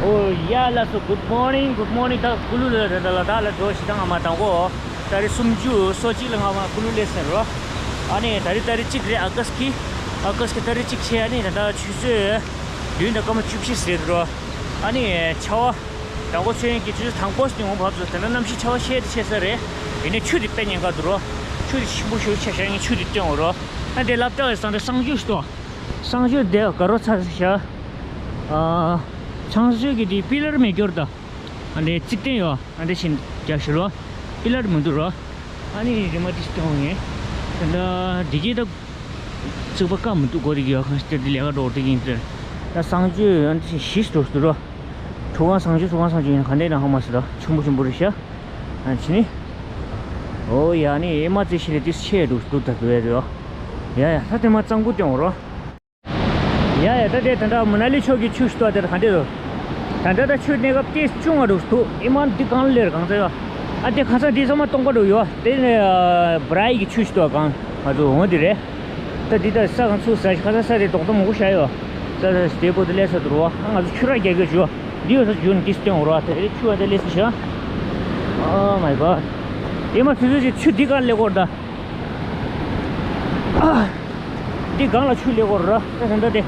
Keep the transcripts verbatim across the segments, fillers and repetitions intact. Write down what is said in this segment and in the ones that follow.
ཨོ་ཡ་ལགས་སོ། Good morning, good morning. ད་ཀུ་ལུ་ལ་ད་ལ་ད་ལ་འགྲོ་ཞིག་དང་ཨ་མ་དང་གོ། ཏ་རིག་སུམ་ཅུ་སོ་གཅིག་ལ་ང་མ་ཀུ་ལུ་ལ་སླེབས་ཟིན་རོ། ཨ་ནི་ད་རིག་ཏ་རིག་གཅིག་རེད། ཨ་ཀསི་ཀི། ཨ་ཀསི་ཀི་ཏ་རིག་གཅིག་བྱས། ཨ་ནི་ད་ད་ཆུ་ཚོད་བདུན་དང་སྐར་མ་བཅུ་བཞི་ཟིན་རོ། ཨ་ནི་ཆར་པ་དང་གོ་ཚོད་ཀྱི་ཆུ་ཚོད་དང་པོ་ཞིག་ངོ་བབས་སོ། ད་ན་གནམ་གཤིས་ཆར་པ་ཤེད་ཆེ་ས་རེད། ཡིན་ནའི་ཆུ་དེ་དཔེ་ཉེན་ཁ་འདུག་རོ། ཆུ་དེ་ཞིམ་པོ་ཞེ་པོ་ཆེ་ཤག་ངས་ཆུ་དེ་སྟོན་འོ་རོ། ཨ་དེ་སློབ་གྲྭ་བའི་སང་དེ་གསང་སྤྱོད་ཞིག་འདུག་གསང་སྤྱོད་དེ་དགའ་རོགས་ཚ་ཞག་ཨ། ཚང་སྤྱོད་ཀྱི་དེ་པི་ལར་མེད་སྐྱོར་ད། ཨ་འདྲའི་རྩིག་སྟེང་ཡོད། ཨ་འདྲ་བཞིན་རྒྱག་ཞུ་རོ། པི་ལར་མི་འདུག་རོ། ཨ་ནི་རི་མ་ཏིས་སྟོན་ངེ། ད་ལྟ་འདི་གྱིས་ད་རྩིག་པ་བཀག་མི་འདུག་གོ། དེ་གི་ཡོད་ཁང་ཞིག་དེ་ལས་ཀ་འགྲོ་དེ་ཡིན་ཟེར། ད་གསང་སྤྱོད་ཨ་འདྲ་བཞིན་ཞིག་འགྲོ་སུ་རོ། ཁྲུ་གང་གསང་སྤྱོད་ཁྲུ་གང་གསང་སྤྱོད་ཡིན། ག་འདྲ་ན་ཧ་མ་སི་ད་ཆུང་པོ་ཆུང་པོ་རེད་ཤག་ཨ་ཕྱི་ནི། ཨོ་ཡ་ནི་ཨེ་མ་ཙི་ཤི་ལེ་ཏིས་ཆེ་འགྲོ་སུ་ད་དུ་བས་རོ། ཡ་ཡ་ད་དེ་མ་གཙང་པོ་སྟོན་རོ། ཡ་ཡ་ད་དེ་ད་ལྟ་མ་ན་ལི་ཕྱོགས་ཀྱི་ཆུ་ཞིག་ཏོ་དེར་ག་འདྲ་འདུག་ད་ལྟ་ད་ཆུ་གནས་སྐབས་ཏེ་ཅུང་ང་འདུག་ཐུག་ཨི་མ་འདི་གང་ལེར་གང་ཚ་ཡོད། ཨ་དེ་ཁ་སང་འདི་ཚང་མ་སྟོང་པ་འདུག་ཡོད། དེ་ནས་བྲའི་གི་ཆུ་ཞིག་ཏོ་གང་ང་ཚོ་འོང་དེ་རེད། ད་འདི་ད་ས་གང་ཚུགས་ས་ཞིག་ཁ་སང་ས་དེ་རྡོག་རྡོག་མང་པོ་བཞག་ཡོད། ས་ས་དེ་པོ་དེ་ལས་ས་དུ་རུ་བ་ང་ཚོ་ཆུ་ར་རྒྱག་གི་ཞུ་འདི་ཡོད་ས་ཞུ་འདི་སྟོན་འོ་ར་དེ་རེད། ཆུ་བ་དེ་ལས་ས་ཞུ། Oh my god. ཨི་མ་ཚུ་ཚུ་ཞིག་ཆུ་འདི་གང་ལེ་གོར་ད། འདི་སྒང་ལ་ཆུ་ལེ་གོ་ར། ད་ད་ད་དེ།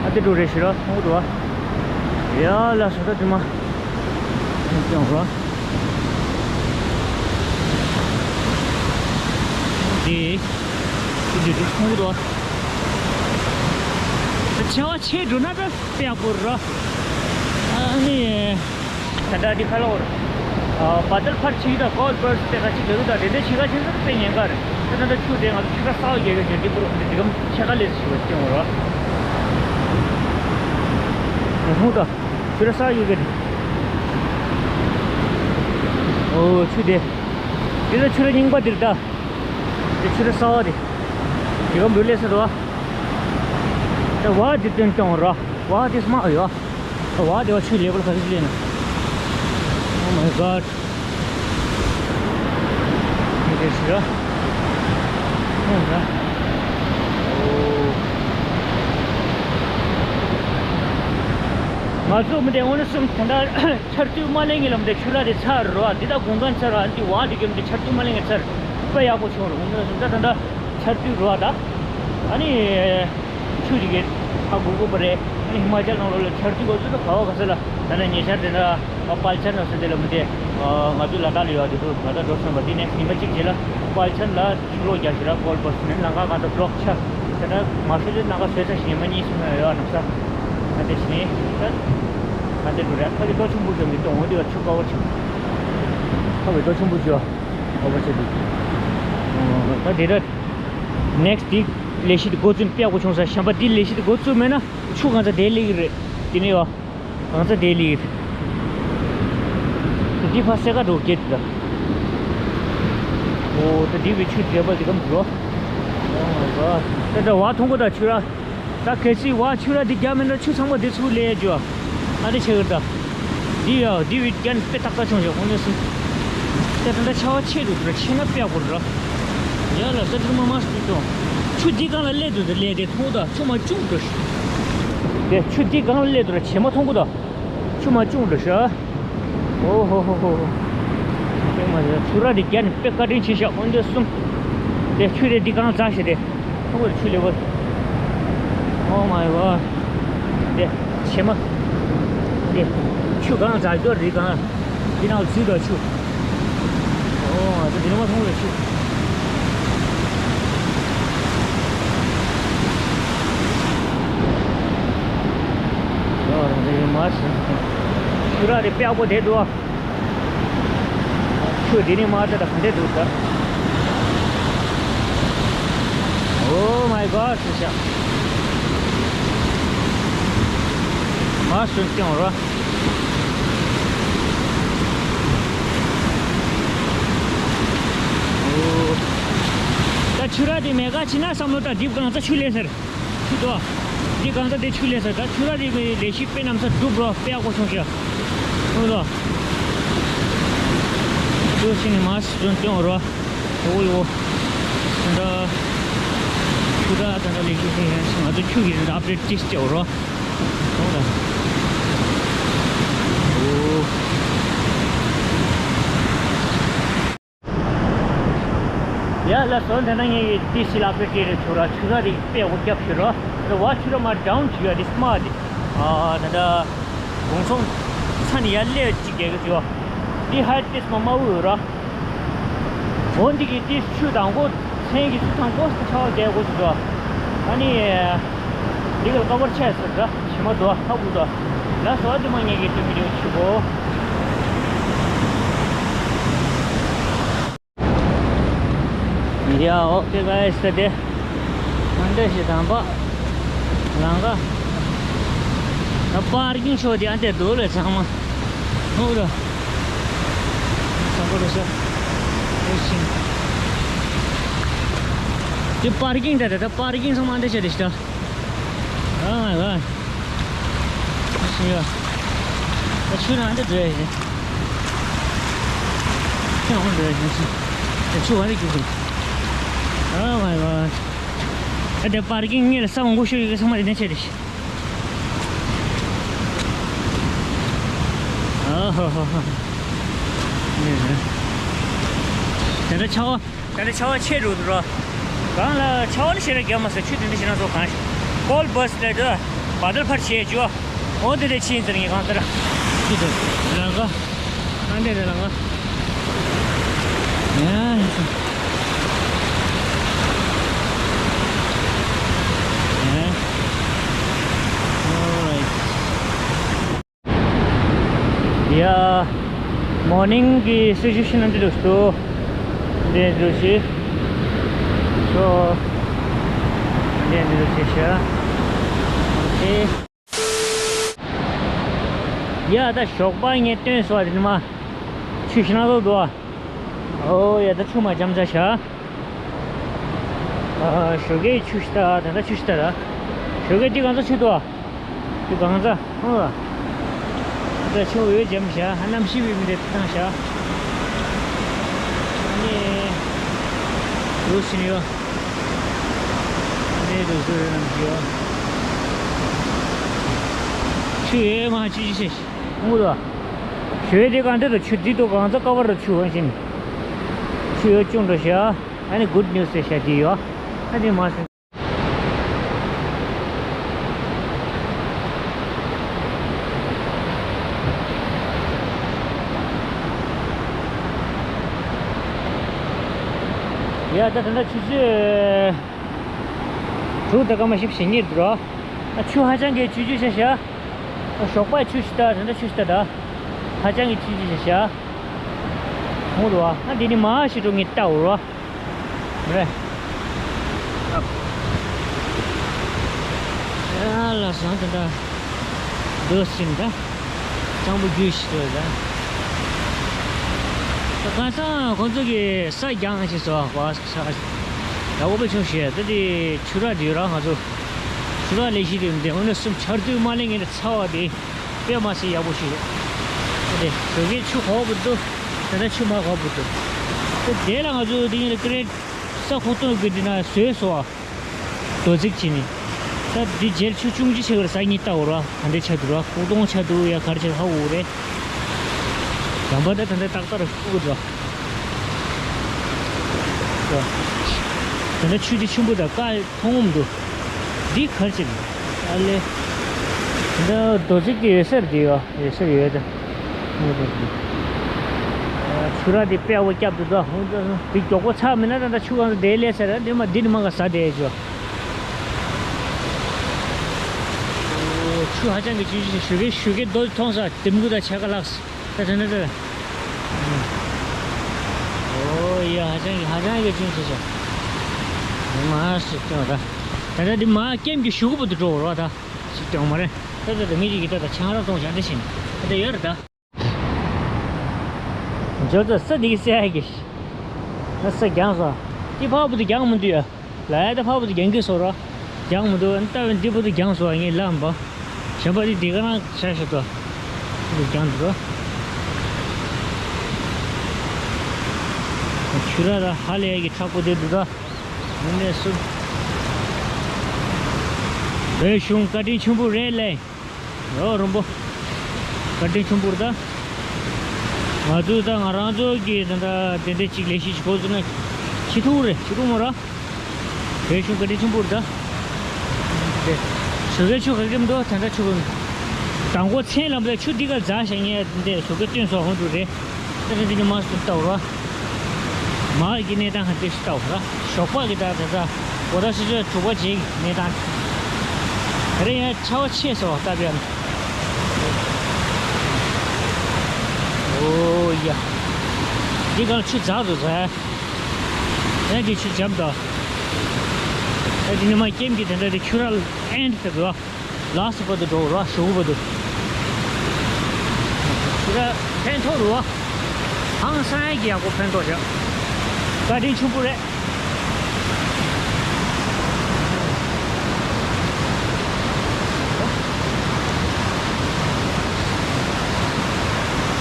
ཨ་དེ་འགྲོ་རེ་ཞིག་ར་མཐོང་གི་འདུག་ཨ། ཡ་ལ་སོ་ད་དེ་མ། ཡང་ར། དེ། དེ་དེ་དེ་མཐོང་གི་འདུག་ཨ། ཆེ་བ་ཆེ་འགྲོ་ན་ད་དཔེ་ཡག་པོ་ར། ཨ་ནི། ད་ལྟ་འདི་ཁ་ལོར། ཨ་བ་དལ་ཕར་ཕྱིན་དང་གོལ་བར་སི་དེ་ཁ་ཅིག་ག་རུ་དང་དེ་འདྲའི་ཕྱི་ཁ་ཕྱིན་ས་དཔེ་ཉེན་ཁ་རེད། ད་ད་ད་ཆུ་དེ་ང་ཚོ་ཆུ་ཁ་ས་བ་རྒྱལ་ཁ་ཞིག་འདི་པུ་རུ་འདི་འདི་གམ་ཕྱི་ཁ་ལས་ཞིག་བ་སྐྱོང་བ་རོ། ཧུང་ད་ཆུ་ར་ས་ཡོད་གི་རེད། ཨོ་ཆུ་དེ། དེ་ད་ཆུ་ར་རྙིང་པ་དེ་རེད་ད། དེ་ཆུ་ར་ས་བ་དེ། འདི་གམ་འབུ་ལས་ས་རོ། ད་བ་དེ་སྟོན་སྐྱོང་རོ། བ་དེ་སྨག་ཡོད། བ་དེ་བ་ཆུ་ལེ་བལ་ག་ཚོད་ལེན་ན། Oh my god. མི་དེ་ཞི་ར། ཨོ་ར། ཨོ། ང་ཚོ་མི་དེ་ཨོ་ནི་སུམ་ད་ལྟ་ཆར་དུས་མ་ལེན་གི་ལམ་དེ་ཆུ་ར་དེ་ཚར་རོ། འདི་ད་དགུན་ཁ་ཚར་རོ། འདི་བ་དེ་གམ་དེ་ཆར་དུས་མ་ལེན་གི་ཚར། དཔེ་ཡག་པོ་བྱུང་རོ། ཨོ་ནི་སུམ་ད་ད་ད་ཆར་དུས་རོ་ད། ཨ་ནི། ཆུ་ཞིག་གིས་ཧ་གོ་གོ་པ་རེད། ཨ་ནི་ཧི་མ་ཅལ་ནང་ལོགས་ལ་ཆར་དུས་གོ་ཚོད་ད་ག་བ་ག་ས་ལ་ད་ནི་ཉེ་ཆར་དེ་འདྲ་པལ་ཆར་ནང་སོ་དེ་ལ་མི་དེ། ང་ཚོ་ལ་དྭགས་ལ་ཡོད་དེ་ཚོ་ང་ཚོ་འགྲོ་སོང་བ་དེ་ནས་ཉི་མ་གཅིག་རྗེས་ལ་པལ་ཆར་ལ་ཆུ་ལོག་རྒྱག་ཞིག་ལ་གོལ་པོ་སི་ནས་ལམ་ཁ་གང་དུ་བློག་ཆ་དེ་འདྲ་མ་ཤོད་དེ་ལམ་ཁ་བཟོས་ཚར་ཞིག་ཉི་མ་གཉིས་གསུམ་ཡོད་ནམ་ས་ང་དེ་བཞིན་ད་ང་དེ་འགྲོ་རེད། ཁ་ཅིག་ཏོ་ཆུང་པོ་ཞིག་མི་གཏོང་འོང་དེ་བ་ཆུ་ཀ་བོ་ཆུ་ཁ་བའི་ཏོ་ཆུང་པོ་ཞིག་ཨོ་བ་ཆེ་འདུག་ད་དེ་འདྲ། ནེགསི་དེ་ལས་གཞི་དེ་འགོ་བཙུགས་ནས་དཔེ་ཡག་པོ་བྱུང་ས། གཞན་པ་དེ་ལས་གཞི་དེ་འགོ་བཙུགས་མེད་ན་ཆུ་གང་ཚ་དེ་ལེགས་ཀྱི་རེད། དེ་ནས་ཡོ་གང་ཚ་དེ་ལེགས་ཀྱི་རེད། དེ་ཕ་སེ་ཀ་འགྲོ་སྐད་དེ་ད། ཨོ་ད་དེ་བའི་ཆུ་འདྲེས་པ་དེ་གམ་འགྲོ། ཨོ་མའི་གོ། ད་ད་བ་མཐོང་གོ་ད་ཆུ་ར། ད་གལ་སྲིད་བ་ཆུ་ར་འདི་རྒྱ་མི་འདྲ་ཆུ་ཚང་མ་འདི་ཚུར་ལས་རྒྱུ། ཨ་འདི་ཆེ་གི་ད། འདི་ཡ་འདི་བི་རྒྱ་ནི་དཔེ་ཏག་ཏག་བྱུང་ཞག་ཁོང་ནས་སུ། ད་ད་ད་ཆར་པ་ཆེ་འདུག་ར། ཆེ་ན་དཔེ་ཡག་པོ་ར། ཡ་ལ་ད་ཚུར་མ་མ་སུ་ཀྱང་། ཆུ་འདི་གང་ལ་སླེབས་འདུག་ད་ལས་དེ་མཐོང་ད་ཆུ་མ་ཅུང་འགྲོ་ཤི། དེ་ཆུ་འདི་གང་ལ་སླེབས་འདུག་ར་ཆེ་མ་མཐོང་གི་ད། ཆུ་མ་ཅུང་འགྲོ་ཤི། ཨོ་ཧོ་ཧོ་ཧོ་ཧོ། ཨེ་མ་ཡ་ཆུ་ར་དེ་རྒྱ་ནི་དཔེ་བཀའ་དྲིན་ཆེ་ཤག་ཨོ་འདི་གསུམ། དེ་ཆུ་རེ་འདི་གང་འཛག་ཤི་དེ། ཨོ་ཆུ་ལེ་བ། Oh my god. དེ་ཕྱེ་མ། དེ་ཆུ་གང་འཛག་རྒྱུ་རེད་གང་། འདི་ནང་འཛུལ་འགྲོ་ཆུ། ཨོ་ང་ཚོ་འདི་ནང་མ་མཐོང་རེད་ཆུ། ཨོ་རང་རེ་མ་སོང་། ཆུ་ར་རེ་དཔེ་ཡག་པོ་དེ་འདུག་ཨ། ཁྱོད་འདི་ནས་མར་ལྟ་ད་ག་འདྲས་འདུག་ད། Oh my god ཟེར་ཤག་མར་སོན་སྐྱོང་རོ། ཨོ། ད་ཆུ་ར་དེ་མེད་ག་ཕྱིན་ན་བསམ་བློ་ད་འགྲིབ་གང་ཚ་ཆུ་ལེན་ཟེར། ཆུ་དོ། འདི་གང་ས་དེ་ཆུ་ལས་ས་ད་ཆུ་ར་རི་གི་ལས་གཞི་དཔེ་གནམ་ས་སྒྲུབ་རོ་དཔེ་ཡག་པོ་བྱུང་ཤག་ཧུ་ལོ། ཆུ་ཕྱིན་ནས་མར་སོན་སྐྱོང་རོ། ཧུ་ལོ། ད་ཆུ་ར་ད་ལས་གཞི་དེ་ཡང་ང་ཚོ་ཆུ་གི་ཨབ་ཌེཊ་ཅིག་སྐྱོང་རོ། ཧུ་ལོ། ད་སོ་དེ་ན་ངས་ཀྱི་ཏི་སི་ལ་པེ་ཏི་རེ་ཆུ་ར་ཆུ་ར་རིགས་དཔེ་འོ་རྒྱབ་ཞུ་ར། ད་བ་ཆུ་ར་མ་འགྲམ་ཆུ་ཡ་རི་སྨ་དེ། ཨ་ད་ད་གུང་སོང་ཚ་ནི་ཡ་ལེ་ཅིག་རྒྱལ་གི་ཆུ་བ། འདི་ཧའི་ཏིས་མ་མ་འུ་ར། འོ་འདི་གི་ཏིས་ཆུ་དང་གོ་མཚན་གི་ཆུ་དང་གོ་སི་ཆ་བ་རྒྱལ་གོ་ཆུ་ཆུ། ཨ་ནི་འདི་གི་ཀ་བར་ཆེ་སི་ར་ཞི་མ་དོ་ཧ་གུ་དོ། ལ་སོ་དེ་མ་ངས་ཀྱི་ཏི་མི་རེ་ཆུ་གོ། ཡ་ཨོ་ཀེ་ག་ཡེ་སི་དེ། ཨ་འདྲ་ཞིག་དང་པ། ལང་ཀ་ད་པར་ཀིང་ཤོ་དེ་ཨ་འདྲ་འདུག་ལ་ཚང་མ། ཧུ་ར། ཚང་པོ་རེ་ས། ཨེ་ཤིང་། དེ་པར་ཀིང་དེ་དེ་ད་པར་ཀིང་ཚང་མ་ཨ་འདྲ་བྱས་དེ་ཤི་ད། Oh my god. ཤི་ཡ། ད་ཆུ་ནང་དུ་འགྲོ་ཡ་ཡིན། ཆུ་ནང་འགྲོ་ཡ་ཡིན། ད་ཆུ་བ་རེ་རྒྱུག་གི། Oh my god. ཨ་དེ་པར་ཀིང་ངེད་ལ་ས་མང་པོ་ཤོར་ཡོད་གི་ཚང་མ་དེ་ནས་ཆད་དེ་ཤི། ཨ་ཧོ་ཧོ་ཧོ། དེ་འདྲ་ཆ་བ། ད་ནི་ཆར་པ་ཆེ་རུ་འགྲོ། གང་ལ་ཆར་པ་ནི་ཞེ་དྲག་རྒྱབ་མ་སོང་། ཆུ་དེ་འདྲ་ཞིག་ན་སོ་གང་ཞིག་ཀོལ་བྷར་སི་ལ་འགྲོ། བ་དལ་ཕར་ཆེ་ཅོ། འོ་དེ་དེ་ཕྱིན་ཟེར་ངས་གང་ལྟར། ཆུ་དེ་ལང་ཀ་ཨ་འདྲས་དེ་ལང་ཀ་ཡ་ཡིན་སོང་། ཡ། Alright. ཡ། མོར་ནིང་གི་སི་ཅུ་ཨེ་ཤན་འདི་འདུག་སྟོ། འདི་འདུག་ཤི། སོ། འདི་འདུག་ཤི་ཤ། ཨེ། ཡ་ད་ཞོགས་པ་ངས་སྟོན་སོ་དེ་ནི་མ། ཆུ་ཤི་ན་ལོ་འདུག་ཨ། ཨོ་ཡ་ད་ཆུ་མ་འཇམ་ཆ་ཤ། ཨ་ཞོགས་ཀའི་ཆུ་ཤི་ད་ད་ད་ཆུ་ཤི་ད་ད། ཞོགས་ཀའི་འདི་གང་ཚ་ཆུ་འདུག་ཨ། དེ་གང་ཚ། ཨོ། ད་ཆུ་འོད་འཇམ་ཤ་ཧ་ནམ་ཤི་བའི་མི་དེ་ཐང་ཤ། ཨ་ནི། རུ་སི་ནི་ཡོ། ཨ་ནི་རུ་སི་རུ་ནམ་ཤི་ཡོ། ཆུ་འོད་མ་ཆུ་ཆུ་ཤ་ཤ། ཨོ་ད། ཞོགས་དེ་གང་དེ་དུ་ཆུ་དེ་དུ་གང་ཚ་ཀ་བར་རུ་ཆུ་ཧོན་ཤིན། ཆུ་འོད་ཅུང་འགྲོ་ཤ། ཨ་ནི་གུད་ནིའུ་སི་དེ་ཤ་དེ་ཡོ། ཨ་ནི་མ་སོང་། ཡ་ད་ད་ད་ཆུ་ཚོད་དྲུག་དང་སྐར་མ་བཞི་བཅུ་ཞེ་གཉིས་འདུག་རོ། ཨ་ཆུ་ཧ་ཅང་གི་ཆུ་ཆུ་ཤ་ཤ། ཨ་ཞོགས་པ་ཆུ་ཤི་ད་ད་ད་ཆུ་ཤི་ད་ད། ཧ་ཅང་གི་ཆུ་ཆུ་ཤ་ཤ། ཧོ་རོ། ཨ་འདི་ནི་མ་ཤི་འགྲོ་ངེས་ལྟ་འོ་རོ། རེད། ཨ་ལ་སང་ད་ད། འདོད་སིན་ད། གཙང་པོ་རྒྱུས་ཤིག་འདོད་ད། ད་ག་སང་ཁོང་ཚོ་གི་ས་རྒྱང་ཞིག་སོ་བ་ས་ཡག་པོ་པེ་ཆུང་ཞེ་ད་དེ་ཆུ་ར་དེ་ར་ང་ཚོ་ཆུ་ར་ལས་གཞི་དེ་འདི་འོ་ན་སུམ་ཆར་དུས་མ་ལེན་ངེས་ད་ཚ་བ་དེ་དཔེ་མ་སྲིད་ཡག་པོ་ཞིག་རེད། དེ་ཞོགས་ཀའི་ཆུ་ཁོག་པོ་འདུག་ད་ལྟ་ཆུ་མ་ཁོག་པོ་འདུག་དེ་དེ་ལ་ང་ཚོ་དེ་ཉིད་ཀི་རེད་ས་ཁོག་སྟོང་གི་འདི་ན་བཟོས་སོ་བ། རྡོ་རྫིག་བྱས་ནས། ད་འདི་རྗེར་ཆུ་ཆུང་ཅི་ཆེ་བར་ས་གཉིས་ལྟ་འོ་ར་ག་འདྲས་ཆ་འདུག་ར་ཁོག་སྟོང་ཆ་འདུག་ཡ་གར་ཆ་ཧ་འོ་རེད། ལམ་པ་ད་ད་ལྟ་ཏག་ཏག་ར་ཁུག་གི་འདུག་ད་ད་ལྟ་ཆུ་དེ་ཆེན་པོ་དང་དཀར་མཐོང་ངོམ་འདུག་འདི་གར་ཆ་ཨ་ལེ། ད་རྡོ་རྫིག་དེ་ཡོད་སར་དེ་ཡོད་ཡོད་སར་ཡོད་ད། ཆུ་ར་དེ་དཔེ་བོ་སྐྱབས་འདུག་ད་འདི་མགྱོགས་པོ་ཚ་མིན་ན་ད་ད་ཆུ་གང་ས་དེ་ལས་སར་འདི་མ་འདི་ནི་མ་ག་ས་དེ་ཡོད་ཆུ། ཆུ་ཧ་ཅང་གི་ཆུ་ཆུ་ཞུ་གེ་ཞུ་གེ་རྡོ་མཐོང་ས་དེ་མགུ་ད་ཆ་ག་ལགས་ད་དེ་ནི་ད། ཨོ་ཡ་ཧ་ཅང་གི་ཧ་ཅང་གི་ཆུ་ཆུ་ཆུ། མ་སུ་ཀྱང་ད། ད་ད་འདི་མ་ཀེམ་གི་ཞུ་གུ་བུ་དུ་འགྲོ་རོ་ད། ཞིག་ཀྱང་མ་རེད། ད་ད་ད་མི་ཞིག་གི་ད་ད་ཆང་རག་གཏོང་བྱ་འདི་བཞིན་ད་ད་ཡོད་རེད་ད། འཇོ་ཚོད་ས་འདི་གི་སེ་ཧ་གི། ད་ས་རྒྱང་སོ། ཏི་ཕ་བུ་དུ་རྒྱང་མི་འདུག་ཡ། ལ་ཡ་ད་ཕ་བུ་དུ་རྒྱང་གི་སོ་རོ། རྒྱང་མི་འདུག་ཨ་ནི་ལྟ་བའི་འདི་བུ་དུ་རྒྱང་སོ་ངས་ལམ་པ། གཞན་པ་འདི་འདི་ག་རང་ཤ་ཤ་ཏོ། འདི་རྒྱང་འདུག་རོ། ཆུ་ར་ར་ཧ་ལས་ཀྱི་མཁྲེགས་པོ་དེ་འདུག་ད། མི་གནས་སུ། བོད་གཞུང་བཀའ་དྲིན་ཆེན་པོ་རེད་ལེ། ཡོ་རོམ་པོ། བཀའ་དྲིན་ཆེན་པོ་རེད་ད། ང་ཚོས་ད་ང་རང་ཚོ་གི་ད་ད་དེ་འདྲ་ཅིག་ལས་གཞི་ཅིག་འགོ་བཙུགས་ན། ཆི་ཐུག་རེད། ཆི་ཐུག་མོ་ར། བོད་ཆུ་ག་འདྲ་ཆེན་པོ་རེད་ད། དེ། ཞོགས་ཀའི་ཆུ་ག་འདྲ་འདུག་ད་ལྟ་ཆུ་ག། དང་པོ་མཚན་ལམ་ལ་ཆུ་འདི་ག་འཛག་བཞག་ངས་འདི་ཞོགས་ཀའི་སྟོན་སོགས་ཧོན་འགྲོ་རེད། ད་ད་འདི་ནི་མར་སུ་ལྟ་བ་ར། མར་གྱི་གནས་སྟངས་ཧ་འདི་སུ་ལྟ་བ་ར། ཞོགས་པ་གི་ད་ད་ད། འོ་ད་སུ་ཚོད་དྲུག་པ་རྗེས་ཀྱི་གནས་སྟངས། ད་རེས་ཡང་ཆར་པ་ཆེ་སོང་སྟབས་ཡག་ནི། ཨོ་ཡ། འདི་ག་ལ་ཆུ་འཛག་འདུག་ཟེར། ཨེ་འདི་ཆུ་འཇམ་དང་། ཨེ་འདི་ཉི་མ་ཀེམ་གྱི་དེ་འདྲ་དེ་ཆུ་ར་ཨེན་དེ་འདུག་ལགས་སུ་བར་དུ་འགྲོ་ར་ཞོགས་པ་འདུག་ཆུ་ར་ཕན་ཐོགས་རུ་བ། ཧང་སང་ཡ་གི་ཡག་པོ་ཕན་ཐོགས་བྱ། བཀའ་དྲིན་ཆེན་པོ་རེད།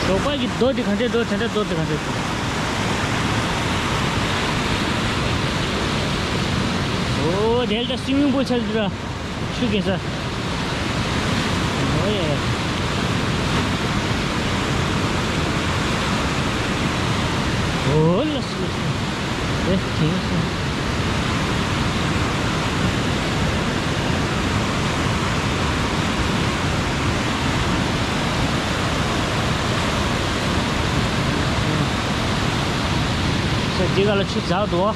ཞོགས་པ་གི་རྡོ་དེ་ག་འདྲས་རྡོ་དེ་འདྲ་རྡོ་དེ་ག་འདྲས། ཨོ་དེ་ལ་ད་སུའི་མིང་པོ་ཆགས་འདུག་ར། ཆུ་རྐྱལ་ས། ཨོ་ཡ། ཨོ་ལ་སུ་སུ། ཨེ་ཁྱེད་སུ། ས་འདི་ག་ལ་ཆུ་འཛག་འདུག་བ།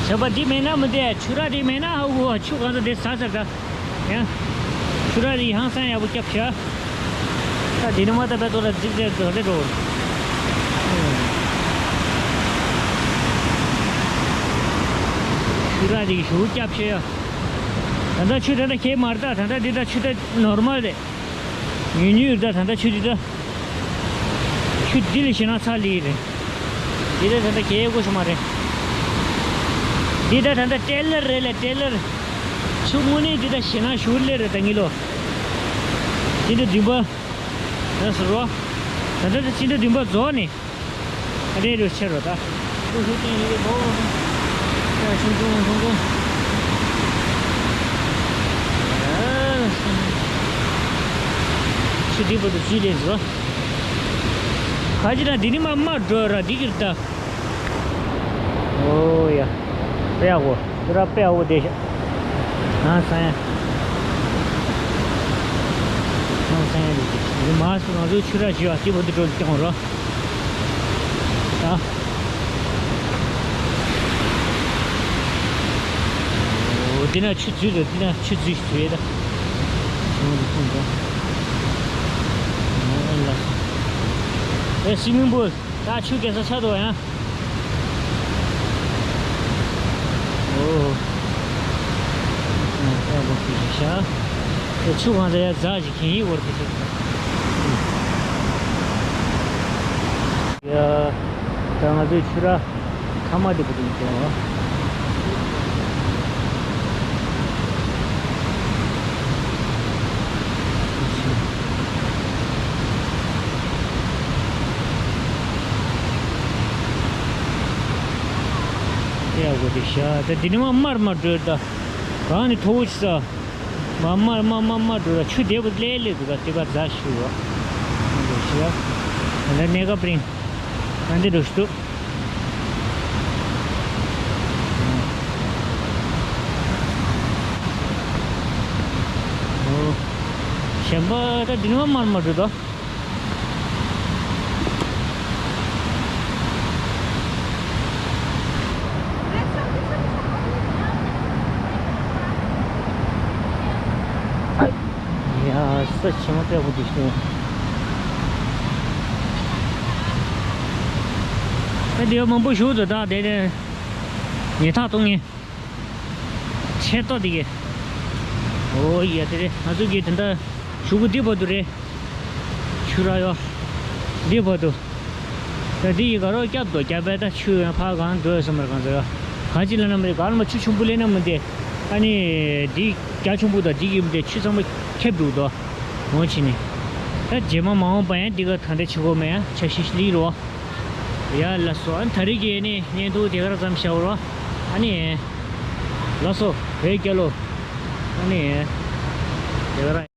ཞོགས་པ་འདི་མེད་ན་མི་འདི་ཆུ་ར་འདི་མེད་ན་ཧ་གོ་ཆུ་གང་ས་འདི་ཟ་ཟ་ད། ཡང་། ཆུ་ར་རི་ཧང་སང་ཡག་པོ་སྐྱབས་ཤ། ད་དེ་ནི་མ་ད་བད་དོ་ལ་རྫིག་རྫིག་རྫིག་རེད་འགྲོ། ཆུ་ར་རི་ཞུ་སྐྱབས་ཤ་ཡ། ད་ལྟ་ཆུ་ད་ལྟ་ཁྱེད་མ་རེད་ད། ད་ལྟ་འདི་ད་ཆུ་ད་ནོར་མལ་རེད། ཉུང་ཉུང་རེད་ད། ད་ལྟ་ཆུ་འདི་ད། ཆུ་འདི་ལས་ཞེ་ན་ཚ་ལི་རེད། འདི་ད་ད་ལྟ་གས་དགོས་ཤོ་མ་རེད། འདི་ད་ད་ལྟ་ཊེ་ལར་རེད་ལ་ཊེ་ལར། ཆུ་དངོས་གནས་འདི་ད་ཞེ་ན་ཞུར་ལེ་རེད་ད་ངི་ལོ། འདི་ད་བདུན་པ། ད་ཟེར་རོ། ད་ད་ད་ཕྱི་ཟླ་བདུན་པ་རྫོགས་ནས། ཨ་རེ་རེ་ཆེ་རོ་ད། ཏུ་ཧུ་ཏིང་ཧི་རེ་བོ། ཡ་ཤུང་ཤུང་ཤུང་ཤུང་། ཆུ་འདི་བར་དུ་ཆུ་ལེན་ཟོ། ཁ་ཅིག་ན་འདི་ནི་མ་མ་འགྲོ་ར་འདི་གིར་ད། ཨོ་ཡ། པེ་ཡ་གོ། འདི་ར་པེ་ཡ་གོ་བསྡད་ཤག་ང་སང་ཡ། ང་སང་ཡ་འདི་འདི་མ་སུ་ང་ཚོའི་ཆུ་ར་བཞི་བ་སྐྱིད་པོ་འདི་འགྲོ་སྐྱོང་རོ། ད། འོ་འདི་ན་ཆུ་འཛུལ་རེད། འདི་ན་ཆུ་འཛུལ་འཛུལ་ཡས་ད། ཨེ་སི་མིང་པུལ་ད་ཆུ་རྐྱལ་ས་ཆགས་འདུག་ཡང་། ཨོ། ཨ་ས་བོ་ཁྱི་ཤ། ཨེ་ཆུ་གང་ས་ཡ་ཛ་ཞིག་གིན་ཡིག་བོར་ཏེ་ཤི། ཡ། ད་ང་ཚོའི་ཆུ་ར་ཁ་མ་དེ་བུ་དེ་ཡིན་ཀྱང་། ཡ་གོ་དེ་ཤ་ད་དེ་ནི་མ་མར་མ་འགྲོ་ད། གང་ནི་མཐོ་བོ་ཆི་ས། མ་མར་མ་མ་མ་འགྲོ་ད་ཆུ་དེ་བུ་ལེ་ལེ་འདུག་ག་དེ་ག་ཛ་ཞུ་བ། འདུག་ཤ། ད་གནས་སྐབས་རིང་། ང་འདི་འགྲོ་ཤི་འདུག་ཨོ། གཞན་པ་ད་དེ་ནི་མ་མར་མ་འགྲོ་ད། ཡ་ས་ཆེན་མོ་དཔེ་པོ་འདི་ཤོད། ཨ་དེ་མང་པོ་ཞུ་དུ་ད་དེ་ནས་ཉེ་ཐག་གཏོང་ངེས། ཆེ་ཏོ་དེ་གས། ཨོ་ཡ་དེ་རེད། ང་ཚོ་གི་དེ་འདྲ་ཞུ་གུ་འདི་བར་དུ་རེད། ཆུ་ར་ཡོ། འདི་བར་དུ། ད་འདི་ཡི་ག་རོ་སྐྱབས་དོ་སྐྱབས་པས་ད་ཆུ་ཡང་ཕ་གང་འགྲོ་ཡོད་ས་མར་གང་ཟེར་ཡོ། གང་ཅི་ལ་ན་མི་རེད་གང་ལ་མ་ཆུ་ཆུང་པོ་ལེན་ན་མི་འདི། ཨ་ནི་འདི་རྒྱ་ཆུང་པོ་དང་འདི་གི་མི་འདི་ཆུ་ཚང་མ་ཁེབས་འདུག་དོ། ངོ་ཆི་ནི། ད་རྗེས་མ་མ་འོངས་པ་ཡང་འདི་ག་ད་འདྲ་ཆུ་གོ་མེད་ཡ་ཆ་ཤི་ཤི་ལི་རོ། ཡ་ལ་སོ་ཨ་ནི་ད་རེས་ཀྱི་ནི་བརྙན་ཐུང་དེ་གར་ཙམ་བཞག་རོ། ཨ་ནི། ལ་སོ་བོད་རྒྱལ་ལོ། ཨ་ནི། དེ་གར།